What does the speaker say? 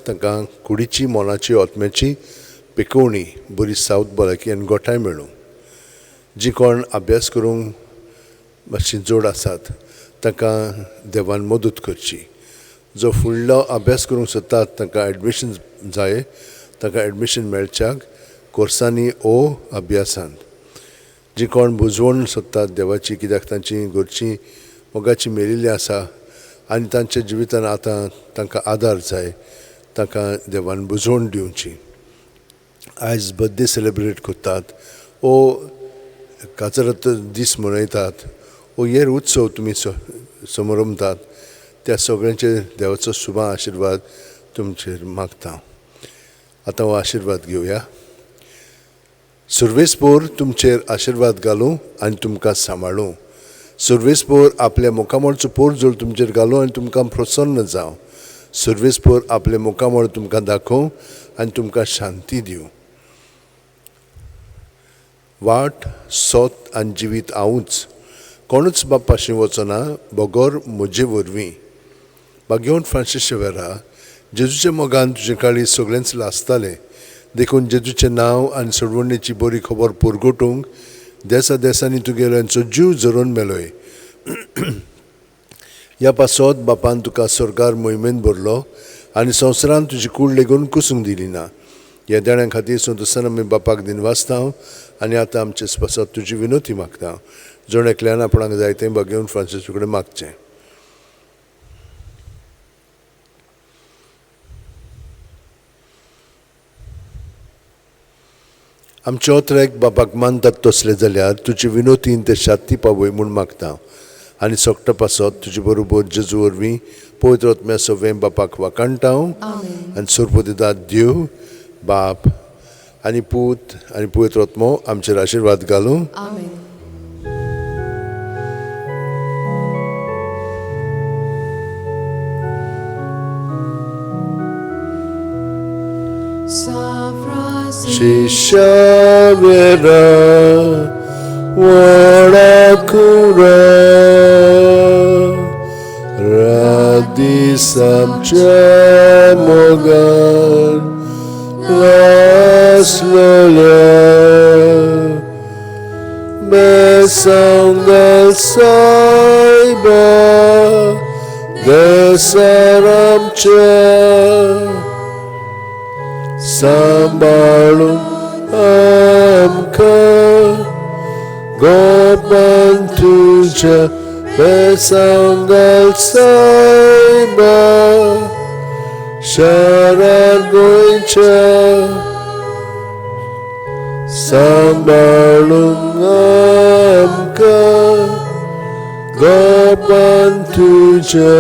तांकां कुडीची, मोनाची, आत्म्याची पिकोवणी, बरी सावत भलायकी आनी गोठाय मेळूं. जी कोण अभ्यास करूंक मातशी जोड आसात तांकां देवान मदत करची. जो फुडलो अभ्यास करूंक सोदतात तांकां एडमिशन जाय, तांकां एडमिशन मेळच्याक कोर्सांनी ओ अभ्यासांत. जी कोण बुजवण सोदतात देवाची, कित्याक तांची घरची मोगाची मेलिल्ली आसा आनी तांच्या जिवितान आतां तांकां आदार जाय, तांकां देवान बुजवण दिवची. आयज बर्थडे सेलेब्रेट करतात ओ काजरात दीस मनयतात ओ हेर उत्सव तुमी समरंभतात, त्या सगळ्यांचेर देवाचो शुभ आशिर्वाद तुमचेर मागता. आतां हो आशिर्वाद घेवया. सुर्वेसपोर तुमचेर आशिर्वाद घालूं आनी तुमकां सांबाळूं. सुर्वेसपोर आपल्या मुखामळचो पोरजोळ तुमचेर घालूं आनी तुमकां प्रसन्न जावं. सुर्वेसपोर आपले मुखामळ तुमकां दाखोवं आनी तुमकां शांती दिवं. वाट, सोत आनी जिवीत हांवूच, कोणूच बापाशी वचना बगर म्हजे वरवीं. भाग्यवंत फ्रांसीस शेवेरा, जेजूच्या मोगान तुजें काळीज सगळेंच लासतालें, देखून जेजूचें नांव आनी सोडवणेची बरी खबर पुरगोटूंक देसा देसांनी तुगेल्यांचो जीव झरोवन मेलोय. ह्या पासत बापान तुका स्वर्गार मोहिमेन भरलो आनी संवसारान तुजी कूड लेगून कुसूंक दिली ना. ह्या देण्यां खातीर संतोशान आमी बापाक दिनवासता आनी आतां आमचे पासत तुजी विनोती मागता. जण एकल्यान आपणाक जाय तें भाग्यवंत फ्रांसीस कडेन मागचें. आमचे ओत्रेक बापाक मानतात तसले जाल्यार तुजी विनोतीन ते शाती पावय म्हूण मागता आनी सोकटा पासत तुजे बरोबर जेजू वरवीं पवित्र आत्म्या सगळें बापाक वाखाणटा. आनी सोरपतिदाद देव बाप आनी पूत आनी पवित्र आत्मो आमचेर आशिर्वाद घालूं. शिष्यावेरा वडाकुरा रादिसामच्या मोगान लासलेल्या बेसांगाल सायबा देसारामच्या सांबाळून आमकां गोपान तुज्या बेसांगाल सायबा शारार गोंयच्या सांबाळून आमकां गोपान तुज्या.